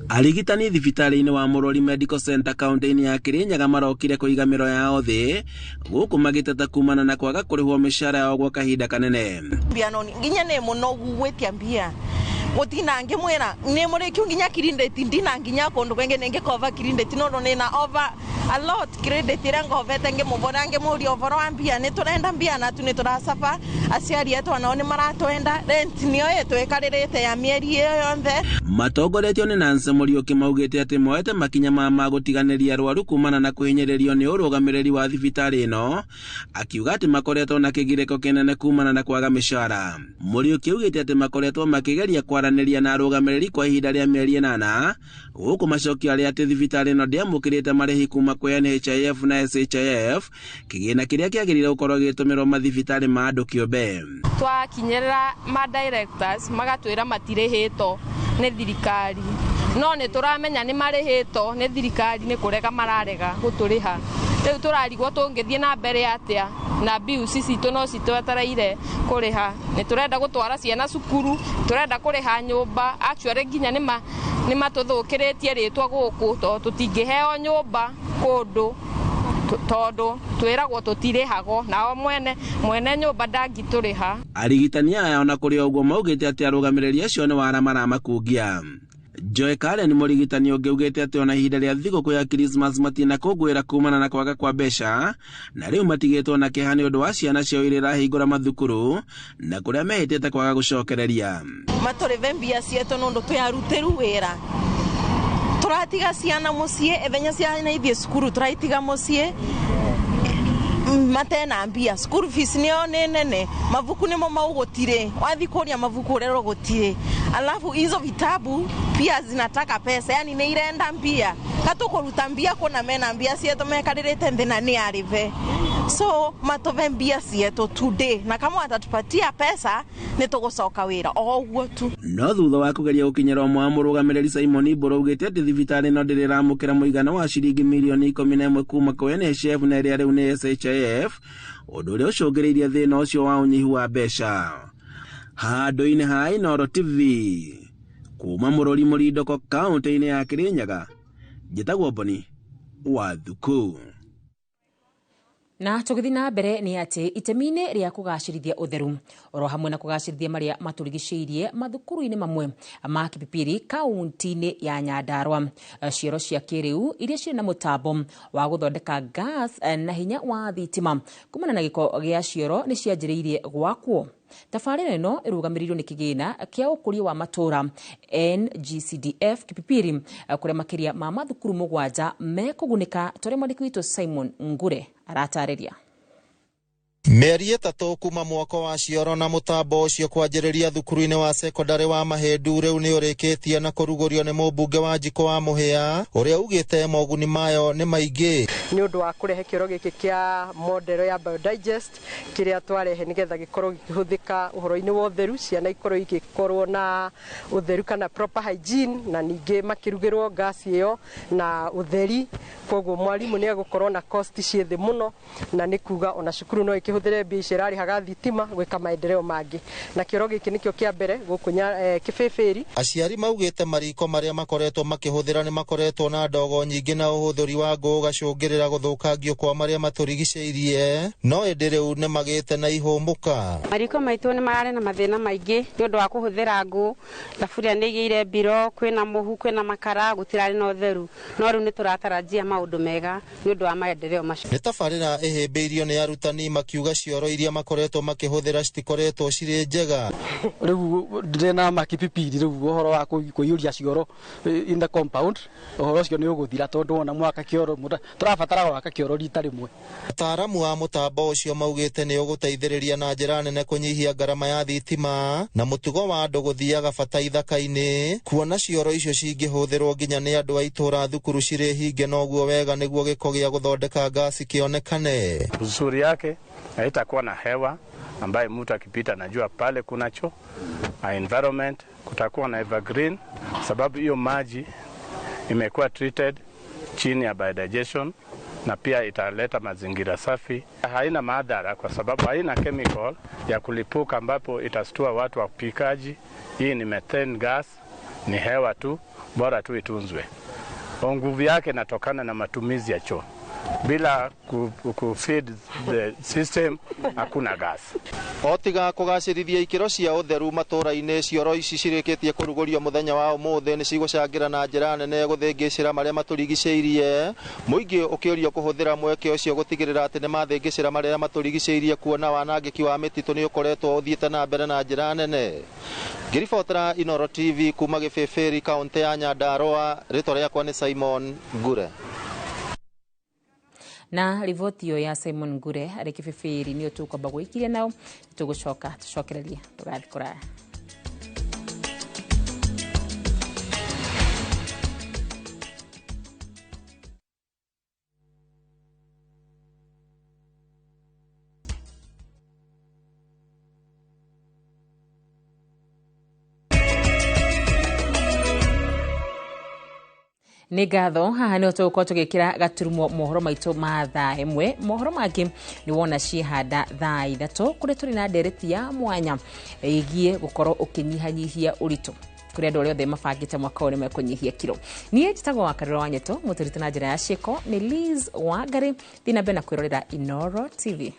Arigitani thibitarĩ-inĩ wa Mũrori Medical Center kaunti-inĩ ya Kirinyaga marokire kũiga mĩro yao thĩ gũkũ magĩteta kumana na kwaga kũrĩhwo mĩcara yao gwa kahinda kanene. Mbia no nginya nĩ mũnogu gwĩtia mbia gutina ngimwira ni murikiu nginya kirindeti ndina nginya kundu kwenge ningikova kirindeti no nina over a lot credit ira ngovete ngimubona ngimuria uvoro wa mbia ni turenda mbia na tu ni turacafa aciari etu anao ni maratwenda rent niyo yetu ikaririte ya mieri iyo yonthe. Matongoretio ni Nancy Muriuki maugite ati moete makinya ma gutiganiria arwaru kumana na kuhinyiririo ni urugamiriri wa thibitari ino, akiuga ati makoretwo na kigiriko kinene kumana na kwaga mishara. Muriuki augite ati makoretwo makigeria kwaranĩria na arũgamĩrĩri kwa ihinda rĩa mĩeri 8 gũkũ macokio arĩa atĩ thibitarĩ ĩno ndĩamũkĩrĩte marĩhi kuma kwĩ NHIF na SHIF, kĩgĩna kĩrĩa kĩagĩrĩire gũkorwo gĩgĩtũmĩrwo mathibitarĩ ma andũ kĩũmbe. Twakinyĩrĩra ma directors magatwĩra matirĩhĩtwo nĩ thirikari, no nĩ tũramenya nĩ marĩhĩtwo nĩ thirikari, nĩ kũrega mararega gũtũrĩha. Rĩu tũrarigwo tũngĩthiĩ na mbere atĩa na bills citũ no citwetereire kũrĩha. Nĩ tũrenda gũtwara ciana cukuru, tũrenda kũrĩha nyũmba, actually nginya nĩ matũthũkĩrĩtie rĩtwa gũkũ tondũ tũtingĩheo nyũmba kũndũ tondũ twĩragwo tũtirĩhagwo, nao mwene nyũmba ndangĩtũrĩha. Arigitani aya ona kũrĩ ũguo maugĩte atĩ arũgamĩrĩri acio nĩ wara maramakungia. Joy Karen mũrigitani ũngĩ augĩte atĩ ona ihinda rĩa thigũkũ ya Christmas matinakũngũĩra kumana na kwaga kwa mbeca, na rĩu matigĩtwo na kĩeha nĩ ũndũ wa ciana ciao iria irahingũra mathukuru na kũrĩa mehĩtĩte kwaga gũcokereria. Matũrĩve mbia cietũ nũndũ twĩ arutĩru wĩra, tũratiga ciana mũciĩ ethenya ciana ithiĩ cukuru tũraitiga mũciĩ matena mbia, school fees nio nĩ nene, mabuku nĩmo mau gũtirĩ, wathi kũria mabuku ũrerwo gũtirĩ, alafu hizo vitabu pia zinataka pesa, yani nĩ irenda mbia, katũkũruta mbia kuna mena mbia cietũ mekarĩrĩte nthĩ na nĩ arĩve, so matũve mbia cietũ today, na kama watatupatia pesa nĩ tũgũcoka wĩra o ũguo tu. No thutha wa kũgeria gũkinyĩra ũmwe wa mũrũgamĩrĩri Simon Ibũrũ augĩte atĩ thibitarĩ ĩno ndĩrĩ ĩramũkĩra mũigana wa ciringi milioni 11 kuma kwĩ NHIF na ĩrĩa rĩu nĩ SHIF, ũndũ ũrĩa ũcũngĩrĩirie thĩna ũcio wa ũnyihu wa mbeca. Handũ-inĩ ha Inooro TV kuma Mũrori Mũrindoko kaũntĩ-inĩ ya Kirinyaga, njĩtagwo Boni Wathuku. Na tũgĩthiĩ na mbere nĩ atĩ itemi-inĩ rĩa kũgacĩrithia ũtheru oro hamwe na kũgacĩrithia marĩa matũrigicĩirie mathukuru-inĩ mamwe ma Kipipiri kaunti-inĩ ya Nyandarua, cioro cia kĩrĩu iria cirĩ na mũtambo wa gũthondeka gas na hinya wa thitima kumana na gĩko gĩa cioro nĩ cianjĩrĩirie gwakwo. Tabarĩra ĩno ĩrũgamĩrĩirwo nĩ kĩgĩna kĩa ũkũria wa matũra NGCDF Kipipiri, kũrĩa makĩria ma mathukuru 7 mekũgunĩka, ta ũrĩa mwandĩki witũ Simon Ngure aratarĩria. Mĩeri 3 kuma mwako wa cioro na mũtambo ũcio kwanjĩrĩria thukuru-inĩ wa sekondarĩ wa Mahĩndu rĩu nĩ ũrĩkĩtie na kũrugũrio nĩ mũmbunge wa Njiko wa Mũhĩa ũrĩa ugĩte moguni mayo nĩ maingĩ. Nĩ ũndũ wa kũrehe kĩoro gĩkĩ kĩa model ya biodigest kĩrĩa twarehe nĩgetha gĩkorwo gĩkĩhũthĩka ũhoro-inĩ wa ũtheru, ciana ikorwo igĩkorwo na ũtheru kana proper hygiene, na ningĩ makĩrugĩrwo gas ĩyo na ũtheri, koguo mwarimũ nĩ egũkorwo na cost ciĩ thĩ mũno, na nĩ kuga ona cukuru no ĩkĩhũthĩre mbia icio ĩrarĩhaga thitima gwĩka maendeleo mangĩ, na kĩoro gĩkĩ nĩkĩo kĩa mbere gũkũ Kĩbĩbĩri. Aciari maugĩte mariko marĩa makoretwo makĩhũthĩra nĩ makoretwo na ndogo nyingĩ na ũhũthĩri wa ngũ ũgacũngĩrĩra gũthũkangio kwa marĩa matũrigicĩirie, no ĩndĩ rĩu nĩ magĩte na ihũmũka. Mariko maitũ nĩ mararĩ na mathĩna maingĩ nĩ ũndũ wa kũhũthĩra ngũ, thaburia nĩ igĩire mbiro, kwĩna mũhu, kwĩna makara, gũtirarĩ na ũtheru, no rĩu nĩ tũratarajia maũndũ mega nĩ ũndũ wa maendeleo macio. Nĩ tabarĩra ĩhĩmbĩirio nĩ arutani makiuga Makiuga cioro iria makoretwo makĩhũthĩra citikoretwo cirĩ njega. Rĩu ndĩrĩ makipipiri rĩu ũhoro wa kũiyũria cioro in the compound, ũhoro ũcio nĩ ũgũthira tondũ wona mwaka kĩoro tũrabatara gwaka kĩoro rita rĩmwe. Ataaramu a mũtambo ũcio maugĩte nĩ ũgũteithĩrĩria na njĩra nene kũnyihia ngarama ya thitima na mũtugo wa andũ gũthiaga bata ithaka-inĩ, kuona cioro icio cingĩhũthĩrwo nginya nĩ andũ a itũra thukuru cirĩ hinge noguo wega nĩguo gĩko gĩa gũthondeka ngasi kĩonekane. Uzuri yake haitakuwa na hewa ambaye mtu akipita anajua pale kuna choo. Environment kutakuwa na evergreen, sababu hiyo maji imekuwa treated chini ya biodigestion, na pia italeta mazingira safi. Haina madhara kwa sababu haina chemical ya kulipuka ambapo itastua watu wa upikaji. Hii ni methane gas, ni hewa tu, bora tu itunzwe. Nguvu yake inatokana na matumizi ya choo. Bila ku feed the system hakuna gas. O tiga kũgacĩrithia ikĩro cia ũtheru matũra-inĩ, cioro ici cirĩkĩtie kũrugũrio mũthenya wa ũmũthĩ nĩ cigũcangĩra na njĩra nene gũthĩngĩcĩra marĩa matũrigicĩirie. Mũingĩ ũkĩũrio kũhũthĩra mweke ũcio gũtigĩrĩra atĩ nĩ mathĩngĩcĩra marĩa matũrigicĩirie, kuona wanangĩki wa mĩtitũ nĩ ũkoretwo ũthiĩte na mbere na njĩra nene. Ngĩribotera Inooro TV kuma Gĩbĩbĩri, kaũntĩ ya Nyandarũa, rĩtwa rĩakwa nĩ Simon Ngure. Na riboti ĩyo ya Simon Ngure arĩ Kĩbĩbĩri nĩyo tũkwamba gwĩkiria nao, tũgũcoka tũcokererie tũgathiĩ kũraya. Nĩ ngatho haha nĩho tũgũkorwo tũgĩkĩra gaturumo mohoro maitũ ma thaa ĩmwe. Mohoro mangĩ nĩ wona ciĩhanda thaa 3 kũrĩa tũrĩ na ndereti ya mwanya ĩgiĩ gũkorwo ũkĩnyihanyihia ũritũ kũrĩ andũ arĩa othe mabangĩte mwaka ũyũ nĩ mekũnyihia kiro. Niĩ njĩtagwo Wakarura wa Nyeto, mũtũrĩte na njĩra ya ciĩko nĩ Liz Wangari. Thiĩ na mbere na kwĩrorera Inooro TV.